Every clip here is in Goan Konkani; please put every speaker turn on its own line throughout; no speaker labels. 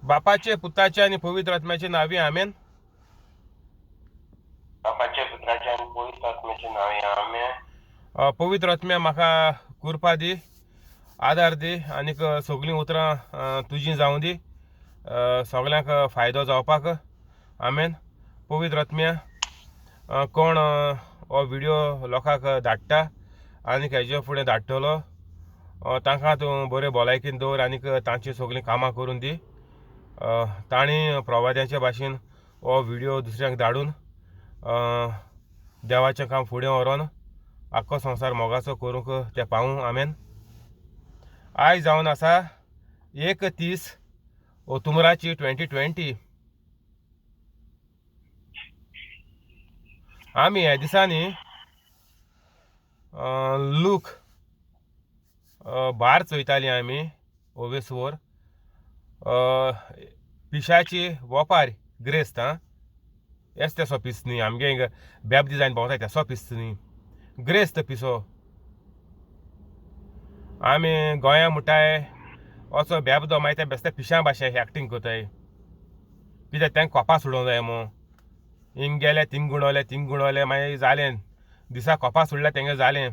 बापाचे, पुताचे आनी पवित्र आत्म्याचे नांवी, आमेन.
बापाचे, पुत्राचे आनी पवित्र आत्म्याचे नांवी, आमेन.
पवित्र आत्म्या म्हाका कृपा दी, आदार दी आनीक सगळीं उतरां तुजीं जावं दी, सगल्यांक फायदो जावपाक, आमेन. पवित्र आत्म्या, कोण हो व्हिडियो लोकांक धाडटा आनीक हेजे फुडें धाडटलो तांकां तूं बरें भलायकेन दवर आनीक तांची सगळीं कामां करून दी. तांणी प्रवाद्यांचे भाशेन हो व्हिडियो दुसऱ्यांक धाडून देवाचें काम फुडें व्हरोन आख्खो संवसार मोगाचो करूंक ते पावूं, आमेन. आयज जावन आसा 31 ऑक्टोबराची 2020. आमी ह्या दिसांनी लूक भार चोयताली आमी ओवेसवर पिशाची वोपार ग्रेस्त. आं, येस तेसो पीस न्ही, आमगे हिंगा बेब डिजायन भोंवताय तेसो पीस न्ही, ग्रेस्त पिसो. आमी गोंया मुठाय असो बेबदो मागीर ते बेस्ते पिशां भाशेन एक्टींग करताय, कित्याक तांकां कोपा सोडोवंक जाय मू. हिंग गेले थिंग गुणवले, थिंग गुणवले, मागीर जालें दिसा कोपा सोडल्या तेंगे जालें.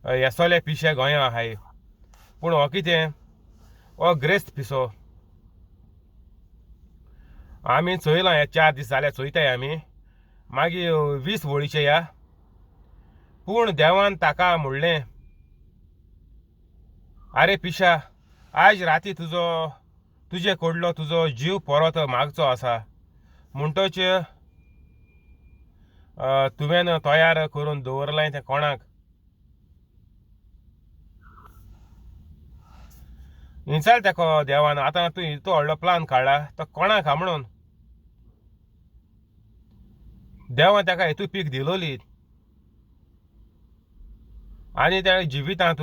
येसोले पिशे गोंया आहाय, पूण हो कितें हो ग्रेस्त पिसो. आमी चोयलां हे 4 दीस जाले चोयताय आमी, मागीर 20 वळीचे ह्या. पूण देवान ताका म्हणलें, आरे पिशा, आयज राती तुजो तुजे कडलो तुजो जीव परत मागचो आसा, म्हणटच तुवें तयार करून दवरलां तें कोणाक? विचार ताका देवान, आतां तूं इतलो व्हडलो प्लान काडला तो कोणाक हा म्हणून. देवान ताका हेतू पीक दिलोली आनी त्या जिवितांत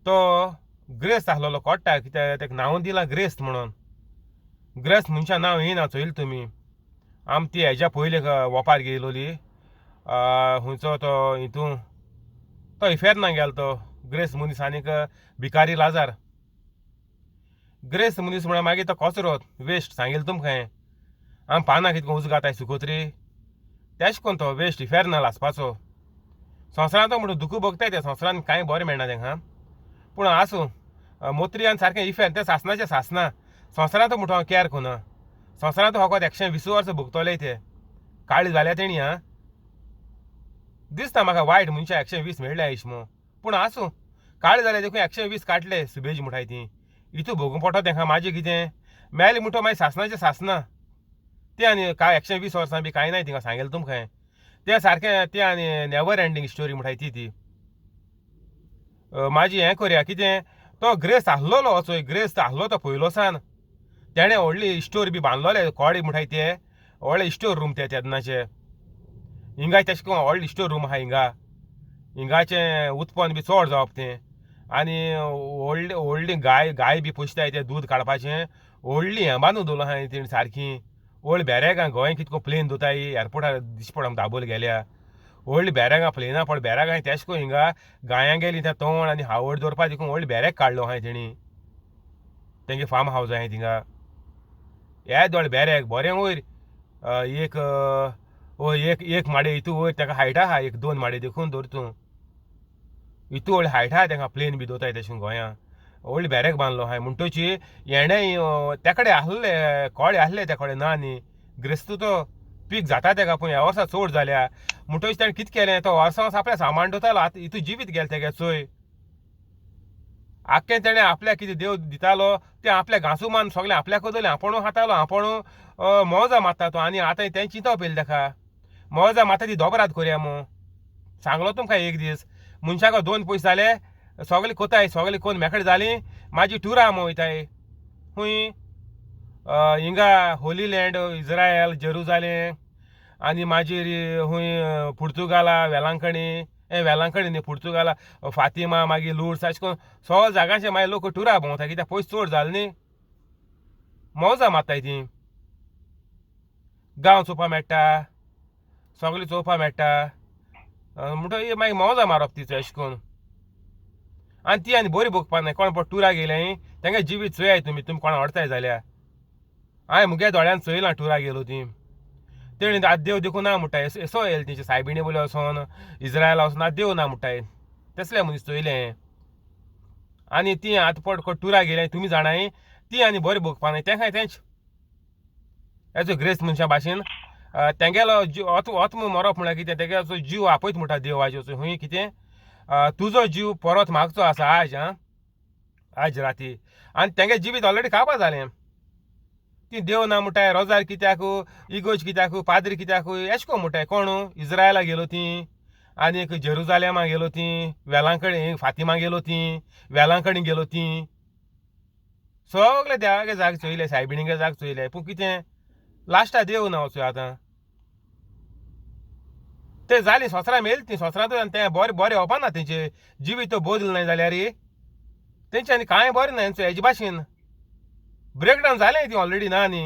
तो ग्रेस्त आसलेलो कोट्टा, कित्याक ताका नांव दिलां ग्रेस्त म्हणून. ग्रेस्त मनशां नांव येना चोयलें तुमी. आम ती हेज्या पयलीं वोपार गेलोली खंयचो तो हितू तो इफेर्ना गेलो तो ग्रेस्त मनीस आनीक भिकारी लाजार. ग्रेस्त मनीस म्हळ्यार मागीर तो कचरो वेस्ट सांगिल्लें तुमकां हांवें. आम पानां कितको उजगाताय सुकोत्री तेश कोन तो वेस्ट इफेर्नाल आसपाचो. संवसारांत म्हणून दुखू भोगताय ते, संवसारांत कांय बरें मेळना तांकां, पूण आसूं मोत्रियान सारकें इफेर्न तें सासनाचें सासना. संवसारांत म्हणटा हांव कॅर कोना, संवसारांत फकत 120 वर्सां भोगतले ते, काळी जाल्या तेणी. आं, दिसता म्हाका वायट मनशां 120 मेळ्ळ्या आयश मू, पूण आसूं काळी जाल्या देखून 120 काडले सुबेज म्हणटाय ती. इतू भोगूं पडटा तांकां. म्हाजें कितें मेलें म्हणटो मागीर सासनाचें सासना तें, आनी काय 120 वर्सां बी कांय नाय थिंगा सांगेलें तुमकां हांवें. तें सारकें तें आनी नेवर एंडींग स्टोरी म्हणटाय ती ती. म्हाजी हें करया कितें तो ग्रेस्त आसलेलो असो ग्रेस्त आसलो तो पयलो सान, तेणें व्हडली स्टोर बी बांदलोले कोडे म्हणटाय ते व्हडले स्टोर रूम ते तेन्नाचे. हिंगा तेशें करून व्हडले स्टोर रूम आहा हिंगा, हिंगाचें उत्पन्न बी चड जावप तें. आनी व्हडली व्हडली गाय गाय बी पोसताय ते दूद काडपाचें व्हडली हें बांदून दवरलां आहा तेणी सारकी. व्हडली बॅरेगां गोंय कितको प्लेन दवरताय एअरपोर्टार दिश्टी पडटा दाबोल गेल्या. व्हडली बॅरेगां प्लेना पड बॅरेगां तेश करून हिंगा गायां गेली तें तण आनी हावड दवरपा देखून व्हडली बॅरेक काडलो आहाय तेणी. तेंगे फार्म हावज आहाय थिंगा येदो व्हडलें बॅरेक बरें वयर एक एक एक माडे इतू वयर ताका हायट आहा, एक 2 माडे देखून दवर तूं, इतू व्हडलें हायट आहा ताका प्लेन बी दवरताय तशें गोंया व्हडली बॅरेक बांदलो आहाय. म्हणटची हेणें त्या कडेन आसले कोळे आसले त्या कडेन ना न्ही, ग्रेस्त तो पीक जाता तेका, पूण ह्या वर्सा चड जाल्या म्हणटच ताणें कितें केलें तो वर्सां वर्सां आपल्या सामान दवरतालो. आतां इतू जिवीत गेलें तेगे चोय, आख्खें तेणें आपल्याक कितें देव दितालो तें आपल्या घांसू मान सगळें आपल्याक दवरलें, आपूण खातालो, आपूण मोजा मारता तो. आनी आतां तें चिंतप येयलें ताका, मोजा मारता ती दोबराद करया मू. सांगलो तुमकां एक दीस मनशाक 2 पयशे जाले सगळें कोताय, सगळें कोन्न मेकळे जालीं म्हाजी टुरा मो वयताय खूंय हिंगा होली लँड इज्रायल जेरुजालेम आनी मागीर खूंय पुर्तुगाला वेलांकणी, ए वेलांकणी न्ही पुर्तुगाला फातिमा मागीर लुर्ड्स अशें करून सगळ्या जाग्यांचे मागीर लोक टुरा भोंवता, कित्याक पयशे चड जाले न्ही, मौजा मारताय ती. गांव चोवपा मेळटा, सगळें चोवपा मेळटा, म्हणटकीर मागीर मौजा मारप तिचो अशें करून. आनी ती आनी बरी भोगपा नाय. कोण पळय टुरा गेले तेंगे जिवीत चोयाय तुमी, तुमी कोणा व्हरताय जाल्यार. हांवें मुगे दोळ्यान चोयलां टुरा गेलो ती. तेणी आतां देव देखून ना म्हणटाय, एसो येयले तेंचे सायबिणी बोले वचोन इज्रायला वचोन आतां देव ना म्हणटाय. तसले मनीस चोयले. आनी ती आतां पड टुरा गेले तुमी जाणाय, ती आनी बरी भोगपा नाय. तें तेंच एजो ग्रेस मनशा भाशेन तेंगेलो जीव आत्म मरप म्हळ्यार कितें, तेगेलो जीव आपयत म्हणटा देवाचो खंय कितें तुजो जीव परत मागचो आसा आज, आं आज राती. आनी तेंगे जिवीत ऑलरेडी काबा जालें. ती देव ना म्हणटाय, रोजार कित्याक, इगोज कित्याक, पाद्री कित्याक, एशें कोन्न म्हणटाय. कोण इज्रायला गेलो ती, आनीक जेरुजालेमा गेलो ती, वेलांकणी फातिमा गेलो ती, वेलांकणी गेलो ती, सगळे देवागे जाग चोयले, सायबिणीगे जाग चोयले. पूण कितें लास्टा देव ना वचूं आतां. ते जाली सोसरां मेल ती, सोसरां तें बरें बरें येवपा ना तेंचे जिवीत बदल नाय जाल्यार तेंचे आनी कांय बरें ना. हेजे भाशेन ब्रेकडावन जालें ती ऑलरेडी ना. आनी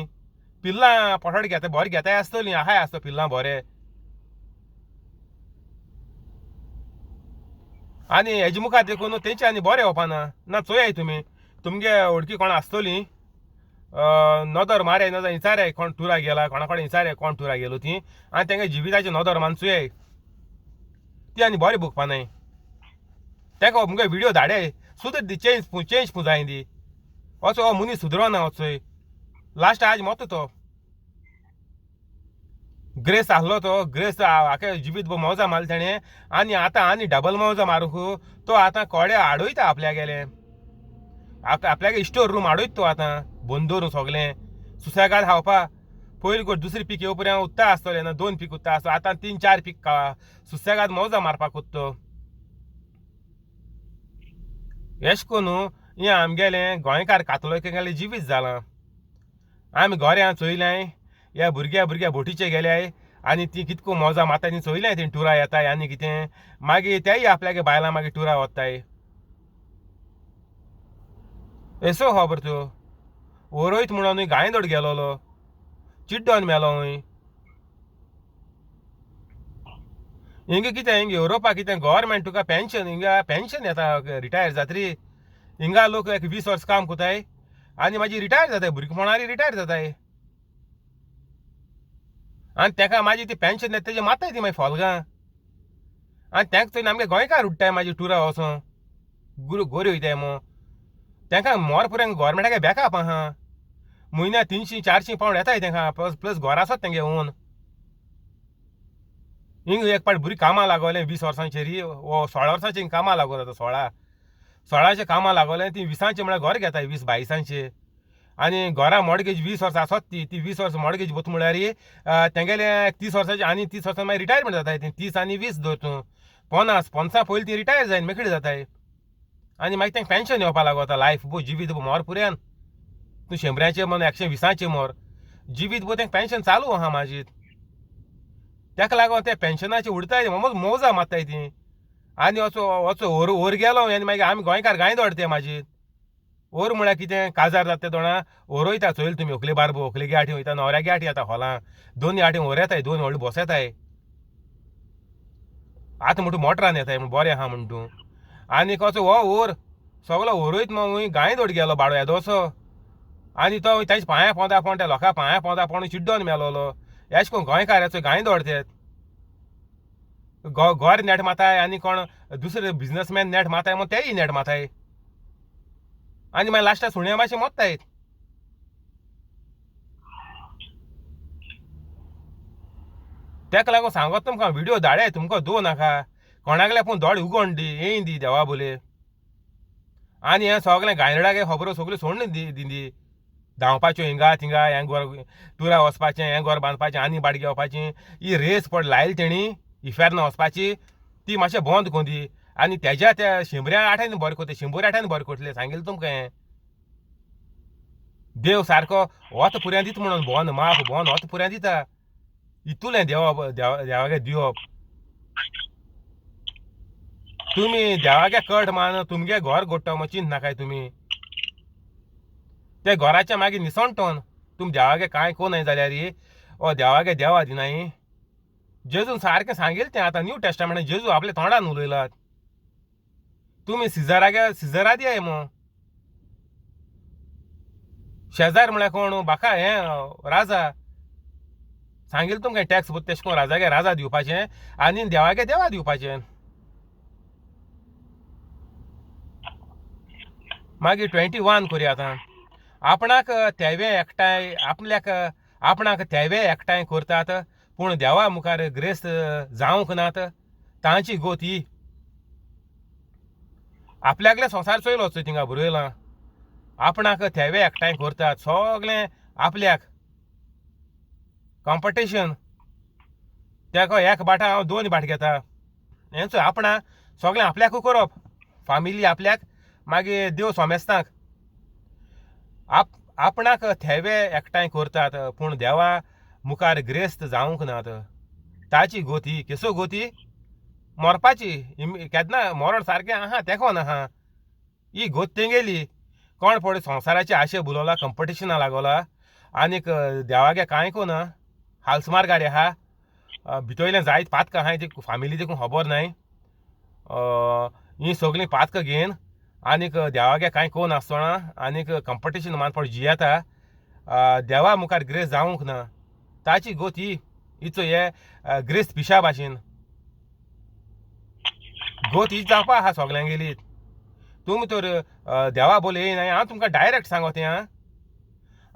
पिल्लां पोटाट घेता बरें घेताय आसतलीं, आहाय आसता पिल्लां बरें. आनी हेजे मुखार देखून तेंचे आनी बरें येवपा ना. ना चोयाय तुमी तुमगे वळखी कोण आसतलीं, नदर माराय, नदर विचाराय कोण टुरा गेला, कोणा कडेन विचाराय कोण टुरा गेलो ती, आनी तेंगे जिविताची नदर मारून चोयाय. ती आनी बरें भोगपा नाय. तेका मुगे व्हिडियो धाडाय सुद्दां दी, चेंज चेंज पूण जाय दी. असो हो मनीस सुदरना वचोय लास्ट आज मत तो ग्रेस आसलो तो ग्रेस आखे जिवीत मौजा मारली तेणें, आनी आतां आनी डबल मौजा मारूंक तो आतां कोडे आडयता आपल्या गेले, आपल्यागे स्टोर रूम आडयता तो आतां बंद दवरून सगलें सुसेगाद खावपा. पयलीं कोण दुसरी पीक येवपर्यंत पर्यंत उत्ता आसतलें ना, 2 पीक उत्ता आसतो, आतां 3-4 पीक सुसेगाद मौजा मारपाक उत्तो. एशें करून हें आमगेलें गोंयकार कातोलिकांगेलें जिवीत जालां. आमी गोऱ्यां चोयल्याय, ह्या भुरग्या भुरग्या बोटीचे गेल्याय आनी ती कितको मौजा मारता ती चोयल्याय, ती टुरा येताय आनी कितें मागीर तेय आपल्यागे बायलां मागीर टुरा वताय. एसो खबर त्यो वरयत म्हणून गायंदोड गेलोलो चिड्डोन मेलो. हिंगा कितें हिंगा युरोपा कितें गव्हर्मेंट तुका पेन्शन, हिंगा पेन्शन येता रिटायर जातरी. हिंगा लोक एक 20 वर्स काम कोताय आनी मागीर रिटायर जाताय, भुरगेपणारी रिटायर जाताय. आनी तेका मागीर ती पेन्शन येता तेजे मारताय ती मागीर फोलगां. आनी तेंका चोयन आमगे गोंयकार उडटाय मागीर टुरा वचोन गुरू गोरी वयताय मो. तेंका मोर पर्यंत गव्हर्मेंटाक बॅकअप आहा, म्हयन्या 300-400 पावंड येताय तेंका, प्लस प्लस घर आसत तेंगे ओन. हिंग एक पाट भुरगीं कामां लागोलें 20 वर्सांचेर वो 16 वर्सांचेर कामां लागोन आतां 16 कामां लागोलें ती 20 म्हळ्यार घर घेताय 20-22. आनी घरा मॉर्गेज 20 वर्सां आसत ती, ती 20 वर्सां मॉर्गेज वता म्हळ्यार तेंगेले 30 वर्सांचे आनी 30 वर्सां मागीर रिटायरमेंट जाताय ती. 30 आनी 20 धर तूं 50 पयलीं ती रिटायर जायन मेकळी जाताय. आनी मागीर तेंका पेन्शन येवपा लागता लायफ बो जिवीत बो मोर पुऱ्यान. तूं 100 मोर 120 मोर जिवीत बो तेंका पेन्शन चालू आहा मागीर. तेका लागून ते पेन्शनाचे उडताय मौजा मारताय ती. आनी असो असो ओर ओर गेलो आनी मागीर आमी गोंयकार गाय दवरते मागीर. ओर म्हळ्यार कितें काजार जाता ते दोणा ओर वयता चोयले तुमी, व्हंकले बारबो व्हंकलेगे आठी वयता, न्हवऱ्यागे आठी येता हॉलां, दोन आठी ओर येताय, 2 व्हडले बस येताय. आतां म्हणटा मोटरान येताय म्हण बरें आहा म्हण तूं. आनी कसो हो ओर सगलो ओरयत मग गाय दोड गेलो बाडो येदोसो. आनी तो ताच्या पांया पोंदा पोंड त्या लोकां पांया पोंदा पोंड चिड्डोन मेलोलो. एशें करून गोंयकाराचो गाय दवरतात गोर नेट मारताय आनी कोण दुसरे बिजनसमॅन नेट मारताय म्हण तेय नेट मारताय. आनी मागीर लास्टाक सुण्या भाशेन मोत्ताय. तेका लागून सांगत तुमकां व्हिडियो धाडाय, तुमकां दवर नाका कोणागले पूण दोळे उगोण दी येयन दी देवा बोले. आनी हें सगळें गायनडागे खबरो सगल्यो सोडून दी दी धांवपाच्यो हिंगा थिंगा, हें गोर टुरा वचपाचें, हें गोर बांदपाचें आनी बाडगे घेवपाची ही रेस पड लायली तेणी इफेर्ना वचपाची ती मातशें बंद करून दी. आनी तेज्या त्या 100 आठांनी बरें करतले, 100 आठांनी बरें करतले सांगिल्लें तुमकां हें. देव सारको वत पुऱ्यां दिता म्हणून बंद माफ बंद वत पुऱ्यां दिता इतुलें देवा देवागे दिवप. तुमी देवागे कट मान तुमगे घर गोडटा म्हण चिंत नाकाय तुमी. ते घराच्या मागीर निसणटोन तुमी देवागे कांय कोनाय जाल्यार ओ देवागे देवा दिनाय. जेजून सारकें सांगिल्लें तें आतां न्यू टेस्टामेंटान जेजू आपल्या तोंडान उलयलात. तुमी सिजरागे सिजरादी I मू. शेजार म्हळ्यार कोण? बाका हें राजा. सांगिल्लें तुमकां टॅक्स तेशें करून राजागे राजा दिवपाचें आनी देवागे देवा दिवपाचें. मागीर 21 करया आतां. आपणाक तेवे एकठांय आपल्याक आपणाक तेवे एकठांय करतात पूण देवा मुखार ग्रेस्त जावंक नात तांची गोत ही. आपल्याकले संवसार चोयलो चोय थिंगा बरयलां आपणाक थेवे एकठांय करतात सगळें आपल्याक कॉम्पिटिशन. तेका एक बाटा हांव 2 बाट घेता. हें चोय आपणा सगळें आपल्याकूय करप, फामिली आपल्याक, मागीर देव सोमेस्तांक. आपणाक थेवे एकठांय करतात पूण देवा मुखार ग्रेस्त जावंक नात ताची गोती. केसो गोती? मरपाची. केन्ना मरण सारकें आहा तेकोन आहा ही गोत तेंगेली. कोण पळय संवसाराचे आशे बुलोला, कंपिटिशना लागोला आनीक देवागे कांय कोना, हालसमार गाडी आहा, भितरलें जायत पातकां आहाय ती फामिली देखून खबर नाय. ही सगळीं पातकां घेवन आनीक देवागे कांय कोन आसतना आनीक कंपिटिशन मान पड जियेता, देवा मुखार ग्रेस जावंक ना ताची गोत ही. हिचो हे ग्रेस पिशा भाशेन गोत ही जावपा आहा सगल्यांगेली. तुमी तर देवा बोल येयनाय, हांव तुमकां डायरेक्ट सांगो तें. आं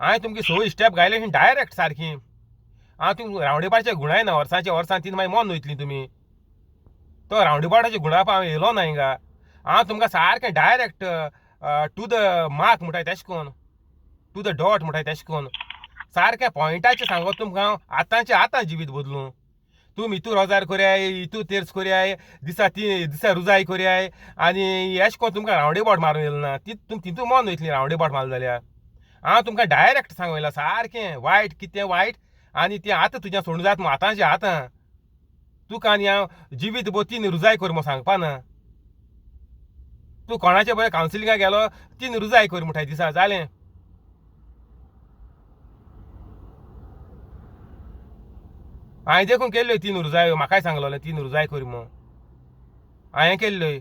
हांवें तुमची 6 स्टेप गायले डायरेक्ट सारकी. हांव तुमकां रावंडेपाचे गुणायना वर्सांचे वर्सां तीन मागीर मन वयतली तुमी. तो रावंडेपाटाचे गुणापा हांव येयलो ना हिंगा. हांव तुमकां सारकें डायरेक्ट टू the mark म्हणटाय तेशें कोन, टू the dot म्हणटाय तेशें कोन, सारकें पॉयंटाचें सांगत तुमकां हांव आतांचें आतां जिवीत बदलूं. तुमी हितू रोजार कोरयाय, हितू तेर्स कोरयाय, दिसा ती दिसा रुजाय कोरयाय आनी एशें कोन तुमकां रावंडे बोट मारूंक येयलो ना. ती तुम तितू मन वयतली रावंडे बोट मारले जाल्यार. हांव तुमकां डायरेक्ट सांगूं येयला सारकें वायट कितें वायट आनी तें आतां तुज्या सोडून जाता मू आतांचें आतां. तुका आनी हांव जिवीत बो 3 रुजाय कर म्हूण सांगपा ना. तूं कोणाचे बरें कावन्सिलिंगाक गेलो 3 रुजाय कर म्हणटाय दिसा जालें. हांवें देखून केल्ल्यो 3 रुजायो, म्हाकाय सांगलोलें 3 रुजाय कर म्हूण, हांवें केल्ल्यो.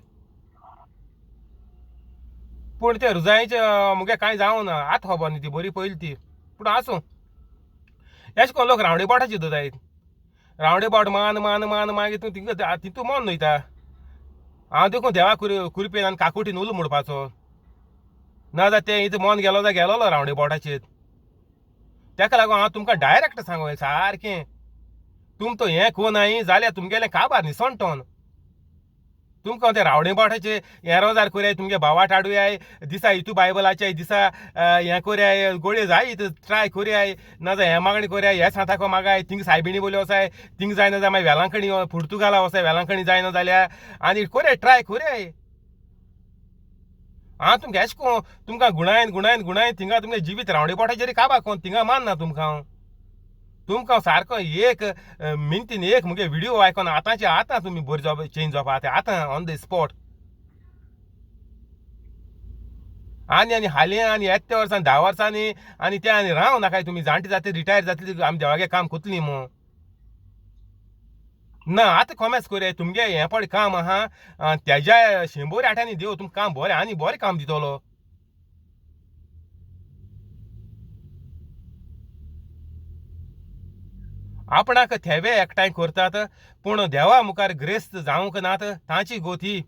पूण ते रुजायेचें मुगे कांय जावं ना, आतां खबर न्ही ती बरी पयली ती. पूण आसूं, एशें कोन लोक रावंडे बोटाची जायत, रावंडे बोट मान मान मान मागीर तूं थिंगा तितू मन वयता. हांव देखून देवा कुरपेन आनी काकुटीन उलो मोडपाचो ना जाल्यार तें इतू मन गेलो जाल्यार गेलोलो रावंडे बोटाचेर. तेका लागून हांव तुमकां डायरेक्ट सांगू सारकें, तुम तो हें कोनाय जाल्यार तुमगेलें काबार निसणटोन. तुमकां ते रावडे बोटाचे हें रोजार कोरयाय, तुमगे भावाट हाडुयाय, दिसा हितू बायबलाचे दिसा हें कोरयाय, गोळयो जाय ट्राय कोरयाय, ना जाल्यार हें मागणी कोरयाय, हे सांताको मागाय, थिंग सायबिणी बोली वचाय, थिंग जायना जाल्यार मागीर वेलांकणी पुर्तुगाला वचाय, वेलांकणी जायना जाल्यार आनी कोरयाय ट्राय कोरयाय. हांव तुमकां एशें कोन तुमकां गुणायन गुणायन गुणायन थिंगा तुमगे जिवीत रावडे बोटाचेर काबार कोन थिंगा मानना तुमकां हांव. तुमकां सारको एक मिनटीन एक मुगे व्हिडियो आयकोन आतांचे आतां तुमी बरी जावपा चेंज जावपा आतां आतां ऑन the spot. आनी आनी हालीं आनी येता त्या वर्सान 10 वर्सांनी आनी ते आनी राव नाकाय तुमी जाणटी जातली रिटायर जातली आमी देवागे काम कोतली मू ना. आतां कोमेस कोरया तुमगे हें पळय काम आहा तेज्या 100 आठांनी देव तुमकां काम बरें आनी बरें काम दितलो. आपणाक थेवे एकठांय करतात पूण देवा मुखार ग्रेस्त जावंक नात तांची गोती.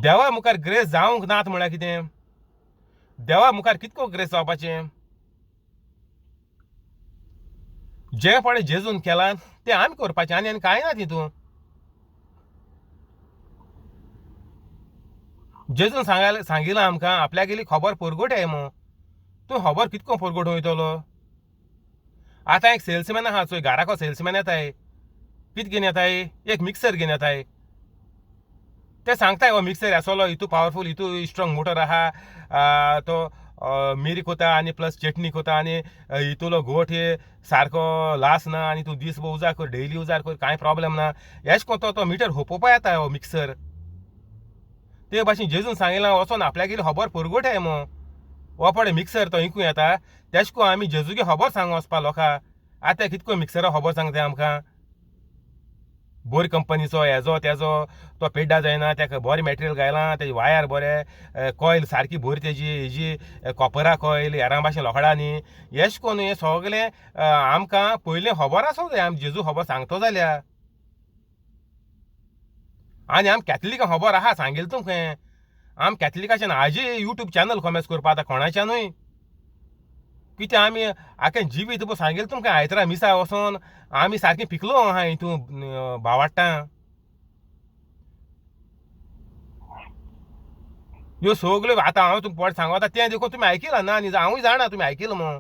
देवा मुखार ग्रेस जावंक नात म्हळ्यार कितें? देवा मुखार कितको ग्रेस जावपाचें? जें पळय जेजून केलां तें आमी करपाचें आनी आनी कांय ना तितून. जेजून सांगिलां आमकां आपल्यागेली खबर परगट मू. तूं खबर कितको परगट वयतलो? आतां एक सेल्समॅन आहा चोय, घराको सेल्समॅन येताय, कितें घेवन येताय? एक मिक्सर घेवन येताय. ते सांगताय हो मिक्सर आसलो हितू पावरफूल, हितू स्ट्रॉंग मोटर आहा, तो मिरी कोता आनी प्लस चटणी कोता आनी हितूलो गोठ सारको लास ना आनी तूं दीस भर उजार कर, डेली उजार कर, कांय प्रॉब्लेम ना. एश कोन तो मिटर होपोवपा येता हो मिक्सर. ते भाशेन जेजून सांगिलां वचोन आपल्यागेली खबर परगट मू. हो पळय मिक्सर तो इंकूं येता तेश कोन आमी जेजूगे खबर सांगू वचपा लोकां. आतां कितको मिक्सरा खबर सांगता आमकां. बोर कंपनीचो हेजो तेजो तो पेड्डा जायना, तेका बरें मॅटेरियल घायलां, तेजी वायर बरें, कॉयल सारकी बरी तेजी, हेजी कॉपरा कॉयल हेरां भाशेन लोकडां न्ही. एश कोन्न हें सगलें आमकां पयलीं खबर आसूंक जाय, आमी जेजू खबर सांगतो जाल्यार. आनी आम कॅथलिकां खबर आहा सांगील तुमकां, आम कॅथलिकाच्यान आजय यूट्यूब चॅनल कोमेस करपा आतां कोणाच्यानूय. कितें आमी आख्खें जिवीत सांगील तुमकां, आयतरा मिसा वचोन आमी सारकें पिकलो आहा हितून भावाडटा. ह्यो सगल्यो आतां हांव तुमकां पोट सांगता तें देखून तुमी आयकिलां ना न्ही, हांवूय जाणा तुमी आयकिलां म्हूण,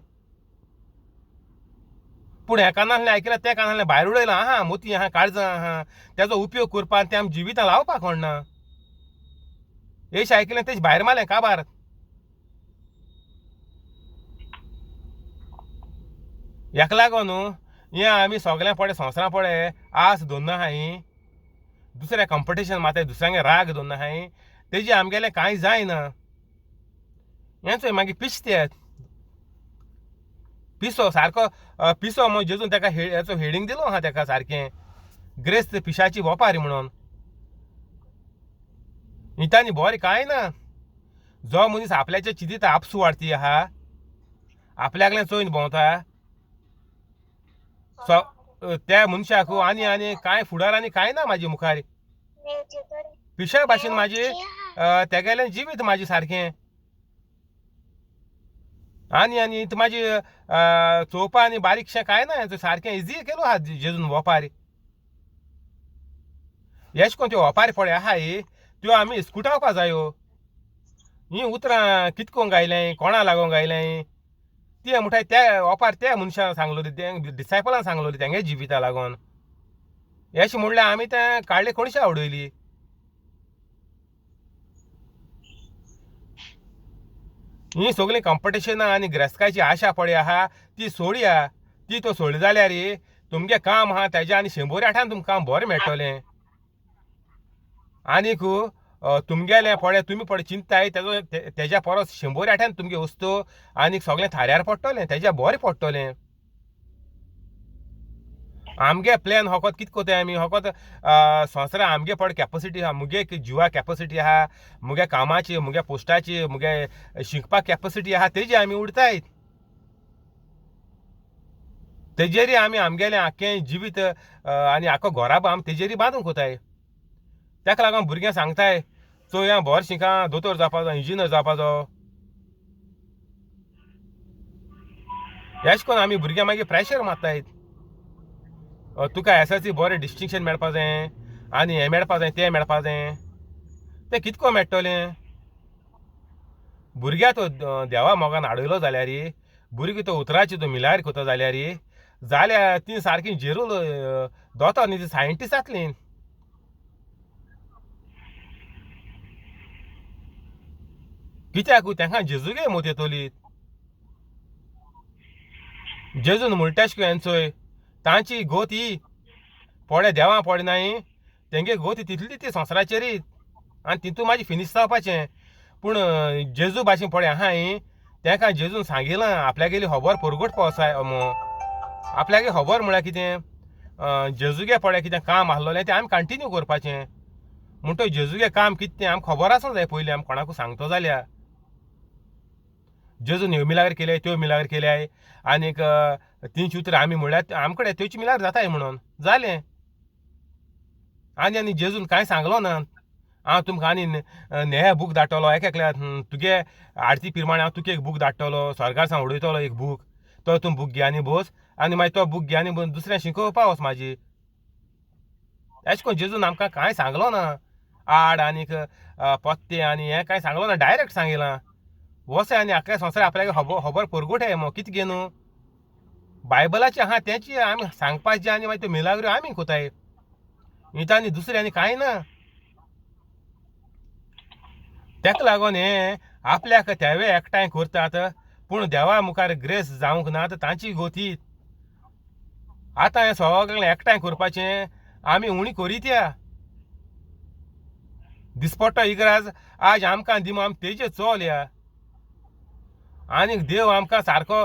पूण हें कानांतलें आयकिलां तें कानांतलें भायर उडयलां आहा, मोती आहा, काळजां आहा, तेजो उपयोग करपाक तें आमी जिवितां लावपाक कोण ना. एश आयकिलें तेज भायर मारलें काबार. हेका लागून न्हू हें आमी सगळ्यां पळय संवसारां पळय आस दवरना आहाय, दुसऱ्या कंपिटिशन मारताय, दुसऱ्यांगे राग दवरना आहाय, तेजी आमगेलें कांय जायना. हें चोय मागीर पिशते पिसो सारको पिसो म्हूण जेजून तेका हेचो हेडींग दिलो आहा तेका सारकें, ग्रेस्त पिशाची वोपारी म्हणून. हितांनी बरें कांय ना. जो मनीस आपल्याचे चिंतीत आपसुवार्थी आहा, आपल्याकल्यान चोयन भोंवता, सो त्या मनशाक आनी आनी कांय फुडार आनी कांय ना म्हाजे मुखार. पिशा भाशेन म्हाजी तेगेलें जिवीत म्हाजें सारकें. आनी आनी म्हाजी चोवपा आनी बारीकशें कांय ना, सारकें इजी केलो आहा जेजून वोपारी. एश कोन्न त्यो वोपारी पळय आहाय त्यो आमी इस्कुटावपा जायो. हीं उतरां कितकोन गायल्याय, कोणा लागोन गायल्याय ती म्हणटाय त्या ओपार त्या मनशान सांगलोली, ते डिसायपलान सांगलोली तेंगे जिविता लागोन. एश म्हणल्यार आमी तें काडले कोणशा उडयली. हीं सगळीं कंपिटिशनां आनी ग्रेस्कायची आशा पळय आहा ती सोडया. ती तो सोडली जाल्यार तुमगें काम आहा तेज्या आनी शंबर आठान तुमकां काम बरें मेळटलें. आनीक तुमगेलें पळय तुमी पळय चिंताय तेजो तेज्या परस 100 आठान तुमगे वस्तू आनीक सगळें थाऱ्यार पडटलें, तेज्या बरें पडटलें. आमगे प्लॅन होकोत कितें कोताय आमी, होकोत संवसारां आमगे पळय कॅपसिटी आहा, मुगे जिवा कॅपसिटी आहा, मुगे कामाची, मुगे पोस्टाची, मुगे शिकपाक कॅपसिटी आहा, तेजी आमी उडताय. तेजेरी आमी आमगेलें आख्खें जिवीत आनी आख्खो घोराबो आमी तेजेरी बांदूंक कोताय. तेका लागून भुरग्यांक सांगताय चोया बरें शिका, दोतोर जावपाचो, इंजिनियर जावपाचो. एश कोन्न आमी भुरग्यांक मागीर प्रेशर मारताय, तुका एस एस सी बरें डिस्टिंक्शन मेळपा जाय आनी हें मेळपा जाय तें मेळपा जाय. तें कितको मेळटलें भुरग्या तो देवा मोगान हाडयलो जाल्यार, भुरगीं तो उतराची तो मिलार कोता जाल्यार, जाल्यार ती सारकी जेरूल दोतोर न्ही, ती सायंटिस्ट जातली. कित्याक तेंकां जेजूगे मोत येतली. जेजून म्हणटा एशें चोय तांची गोत ही पळय देवां पळय नाय, तेंगे गोत तितली ती संवसाराचेर आनी तितू मागीर फिनीश जावपाचें. पूण जेजू भाशेन पळय आहाय तेंकां जेजून सांगिलां आपल्यागेली खबर परगट पावसाय मो. आपल्यागे खबर म्हळ्यार कितें, जेजूगे पळय कितें काम आसलोलें तें आमी कंटिन्यू करपाचें. म्हणटकीर जेजूगे काम कितें तें आमकां खबर आसूंक जाय पयलीं, आमी कोणाकूय सांगतो जाल्यार. जेजून ह्यो मिलाग्र केल्याय त्यो मिलाग्र केल्याय आनीक तींच उतरां आमी म्हळ्यार आम कडेन त्योच मिलाग्र जाताय म्हणून जालें. आनी आनी जेजून कांय सांगलो ना, हांव तुमकां आनी नेहे बूक धाडटलो, एक एकल्या तुगे आरती पिरमाणे हांव तुका एक बूक धाडटलो, स्वर्गार सावन उडयतलो एक बूक, तो तूं बूक घे आनी बोस, आनी मागीर तो बूक घे आनी दुसऱ्या शिकोवपा वच म्हाजी. एशें कोन्न जेजून आमकां कांय सांगलो ना, आड आनीक पत्ते आनी हें कांय सांगलो ना, डायरेक्ट सांगिलां वोस आनी आख्या संवसार आपल्याक खबर खबर परगट मो कितें घे न्हू बायबलाचें आहा तेंची आमी सांगपाचें आनी मागीर त्यो मिलाग्रो आमी कोताय. हिंगा आनी दुसरें आनी कांय ना. तेका लागून हें आपल्याक तेवे एकठांय करतात पूण देवा मुखार ग्रेस जावंक ना तर तांची गोती. आतां हें सगळें एकठांय करपाचें आमी उणी करीत या. दिसपट्टो इगराज आज आमकां दिमो आमी तेजेर चल या आनी देव आमकां सारको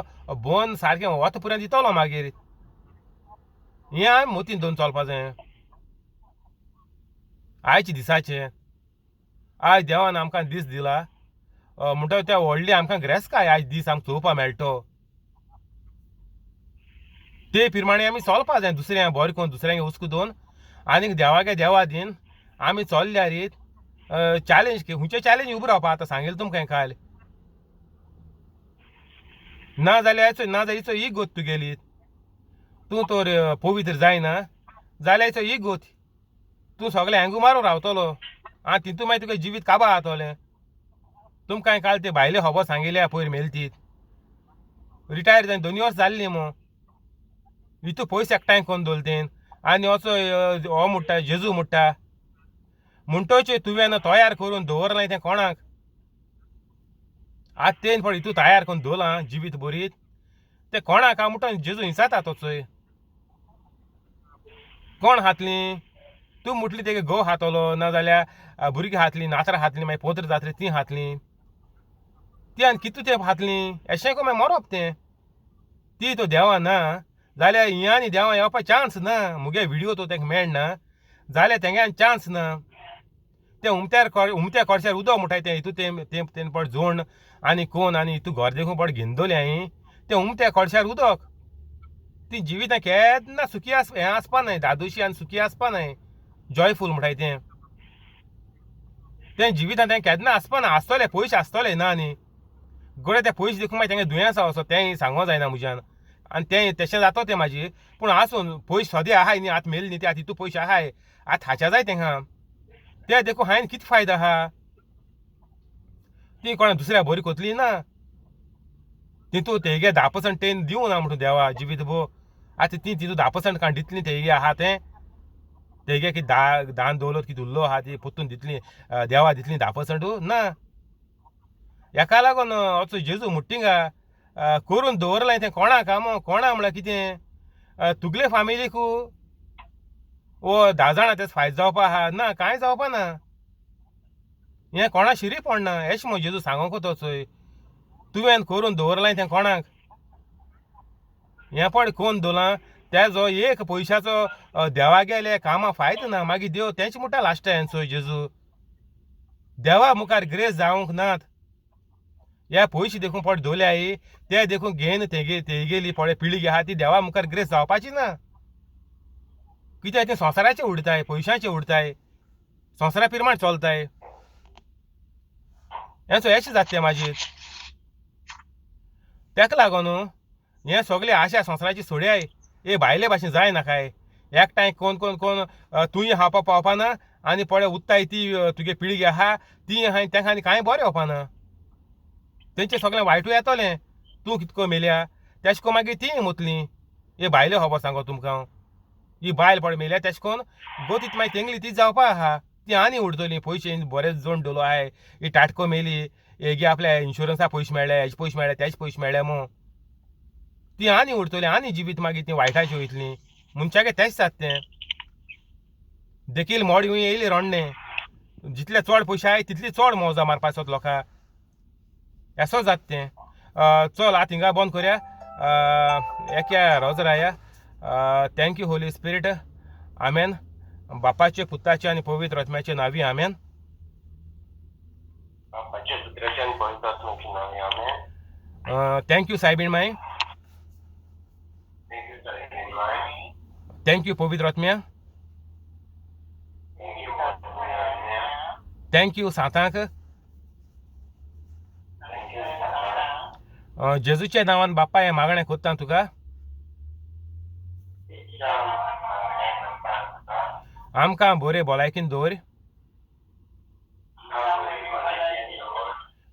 बोन सारकें वत पुराय दितलो मागीर. हें आमी मोतीन दोन चलपा जाय. आयचे दिसाचे आयज देवान आमकां दीस दिला म्हणटा त्या व्हडली आमकां ग्रेसकाय आयज दीस आमकां चोवपा मेळटो. ते प्रमाणे आमी चलपा जाय दुसऱ्यांक बरें करून दुसऱ्यांक हुस्को दोन आनीक देवागे देवा दीन आमी चल्ल्यार चॅलेंज खंयचे चॅलेंज उबो रावपा आतां सांगेल तुमकां काल ना जाल्यार ना जाल्यार ही गोत तुगेली तूं तर पवित्र जायना जाल्यार ही गोत तूं सगळें हेंगू मारून रावतलो आनी तितू मागीर तुका जिवीत काबार जातलें. तुमकां काल ते भायले खबर सांगिल्ल्या पयर मेलतीत रिटायर जावन 2 वर्स जाल्लीं मू इतू पयशे एकठांय करून दवरतीन आनी असो हो म्हणटा जेजू म्हणटा म्हणटोचे तुवें तयार करून दवरलां तें कोणाक आतां तेन पळय इतू तयार करून दवरलां जिवीत बरीत तें कोणाक म्हणटा जेजू हिंसाता तोचोय कोण हातली तूं म्हटली तेगे घोव हातलो ना जाल्यार भुरगीं हातलीं नातरां हातलीं मागीर पोत्र जातली तीं हातलीं ती आनी कितू तें हातलीं अशें को मागीर मरप तें ती तो देवा ना जाल्यार ही आनी देवा येवपा चान्स ना मुगे विडियो तो तांकां मेळना जाल्यार तेंगे आनी चान्स ना तें उमत्यार उमत्या कोळश्यार उदक म्हणटाय तें हितू तें तें तें पड जोण आनी कोण आनी हितू घर देखून पड घेवन हांवें तें उमत्या कोळश्यार उदक ती जिवितां केन्ना सुखी आस हें आसपा न्हय दादोशी आनी सुखी आसपा न्हय जॉयफूल म्हणटाय तें तें जिवितां तें केन्ना आसपा ना आसतलें पयशे आसतले ना न्ही गोडे ते पयशे देखून मागीर तेंगे दुयेंस आसा तेंय सांगो जायना म्हज्यान आनी तें तशें जाता तें म्हाजी पूण आसून पयशे सद्या आहाय न्ही आतां मेल न्ही ते आतां हितू पयशे आहाय आतां हाच्या जाय तेंकां ते देखून हांवें कितें फायदो आहा ती कोणा दुसऱ्या बरी कोतली ना तितू तेगे 10% तेन दिवं ना म्हणटा देवा जिवीत भो आतां ती तितू 10% काण दितली तेगे आहा तें तेगे की दान दवरत कितें उरलो आहा ती पोत्तून दितली देवा दितली 10% ना. हेका लागून असो जेजू मुट्टिंगा करून दवरलां तें कोणाक मो कोणा म्हळ्यार कितें तुगले फामिलीकू ओ 10 जाणां तेच फायदो जावपा आहा ना कांय जावपा ना हें कोणा शिरी पडना एश मो जेजू सांगोंक तोचोय तुवें करून दवरलां तें कोणाक हें पड कोण दवरलां तेजो एक पयशाचो देवा गेले कामां फायदो ना मागीर देव तेंच म्हणटा लास्ट चोय जेजू देवा मुखार ग्रेस जावंक नात हे पयशे देखून पड दवरल्याय ते देखून घेवन तेगे तेगेली पळय पिळगी आहा ती देवा मुखार ग्रेस जावपाची ना कित्याक तें संवसाराचें उडताय पयशांचें उडताय संवसारा प्रमाण चलताय हें एशें जाता तें मागीर तेका लागून हें सगळें आशा संवसाराची सोडयाय हे भायले भाशेन जाय नाकाय एकठांय कोण कोण कोण तूंय खावपा पावपा ना आनी पळय उत्ताय ती तुगे पिळगी आहा ती आहा तेंका आनी कांय बरें येवपा ना तेंचें सगळें वायटूय येतलें तूं कितको मेल्या तेश कोन मागीर तीं मोतलीं हे भायले खबर सांगो तुमकां ही बायल पळय मेल्या तेश कोन गोतीत मागीर तेंगली ती जावपा आहा ती आनी उडतली पयशे बरेच जोड दवरलो आहाय ही टाटको मेली हेगे आपल्या इन्शुरन्सा पयशे मेळ्ळे हेजे पयशे मेळ्ळे तेजे पयशे मेळ्ळे मू ती आनी उरतली आनी जिवीत मागीर ती वायटाची वयतली मनशागे तेंच जाता तें देखील मोड येवन येयली रोडणे जितले चड पयशे आहाय तितली चड मौजा मारपाचो लोकां एसो जाता तें. चल आतां हिंगा बंद करया एक्या रोजराया. Thank you Holi spirit. आमेन. बापाचे पुताचे आनी पवित्र आत्म्याचे नावी आमेन.
बापाचे पुत्राचे आनी पवित्र आत्म्याचे नावी आमेन.
Thank you सायबीण my.
Thank you सायबीण my.
Thank you पवित्र आत्म्या.
Thank you पवित्र आत्म्या.
Thank you सांतांक. जेजूच्या नांवान बाप्पा हें मागणें कोत्ता तुका. आमकां बरें भलायकीन दवर.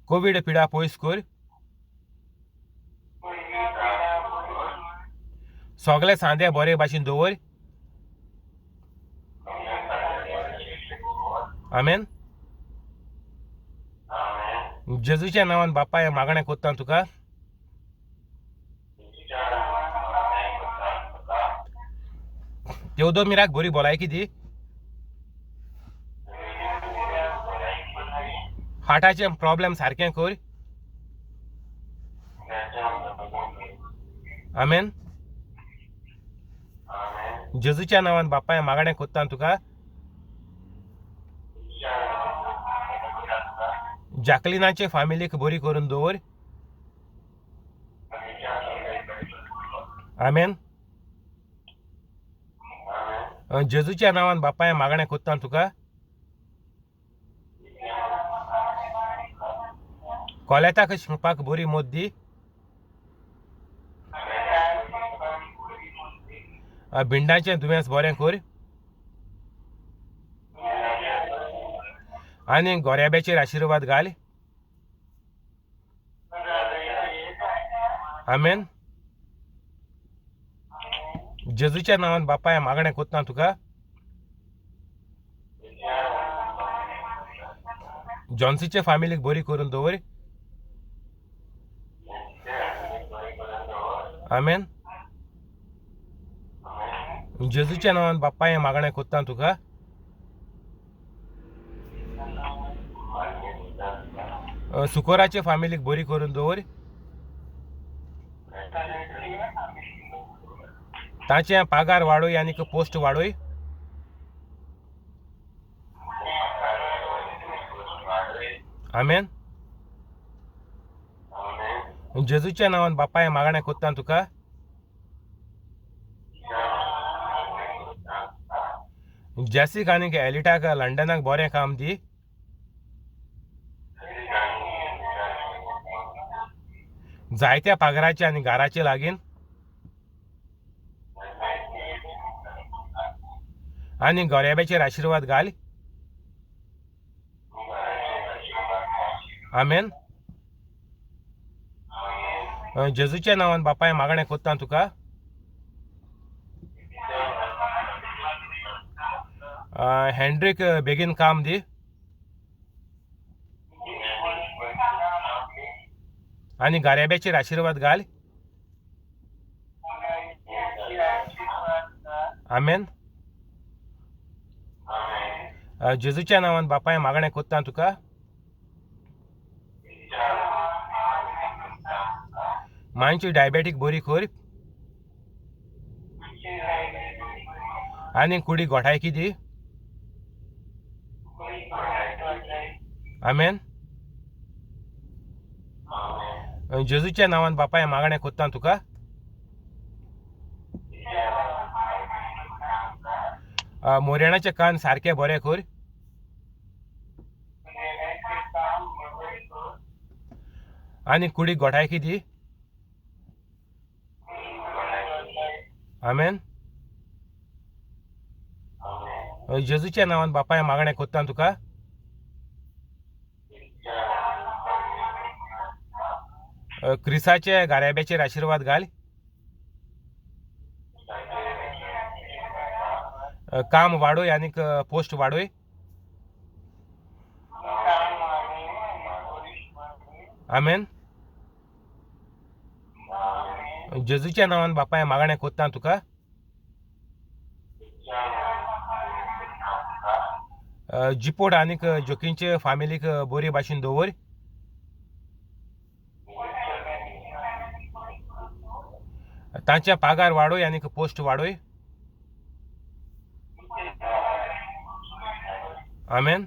कोवीड पिडा पयस कर. सगळे सांदे बरे भाशेन दवर. आमेन. जेजूच्या नांवान बाप्पा हें मागणें कोत्ता तुका. तेवदोमिराक बरी भलायकी दी. हार्टाचे प्रॉब्लेम सारकें कर. आमेन. जेजूच्या नांवान बाप्पा हें मागणें कोत्ता तुका. जाकलिनाचे फामिलीक बरी करून दवर. आमेन. जेजूच्या नांवान बापाय मागणें कोत्ता तुका. कोलेताक शिकपाक बरी मोद दी. भिंडाचें दुयेंस बरें कर आनी गोऱ्याब्याचेर आशिर्वाद घाल. आमेन. जेजूच्या नांवान बापाय मागणें कोत्ता तुका. जॉन्सीचे फामिलीक बरी करून दवर. आमेन. जेजूच्या नांवान बापाय मागणें कोत्ता तुका. सुकोराचे फामिलीक बरी करून दवर. ताचें पागार वाडोय आनी पोस्ट वाडोय. आमेन. जेजूच्या नांवान बापाय मागणें कोत्ता तुका. जेसीक आनी एलिटाक लंडनाक बरें काम दी. जायत्या पागराचे आनी घराचे लागीन आनी गोऱ्याब्याचेर आशिर्वाद घाल. आमेन. जेजूच्या नांवान बापाय मागणें कोत्ता तुका. हेंड्रीक बेगीन काम दी आनी गाऱ्याब्याचेर आशिर्वाद घाल. आमेन. जेजूच्या नांवान बापाय मागणें कोत्ता तुका. मांयची डायबेटीक बरी कर आनी कुडी गोठायकी दी. आमेन. जेजूच्या नांवान बापाय मागणें कोत्ता तुका. मोरेणाचे कान सारके बरे कर आनी कुडी गोठायकी दी. आमेन. जेजूच्या नांवान बापाय मागणें कोत्ता तुका. क्रिसाचे गाऱ्याब्याचेर आशिर्वाद घाल. काम वाडोय आनी पोस्ट वाडोय. आमेन. जेजूच्या नांवान बापाय मागणें कोत्ता तुका. जिपोट आनीक जोकींचे फामिलीक बरी भाशेन दवर. तांचे पागार वाडोय आनी पोस्ट वाडोय. आमेन.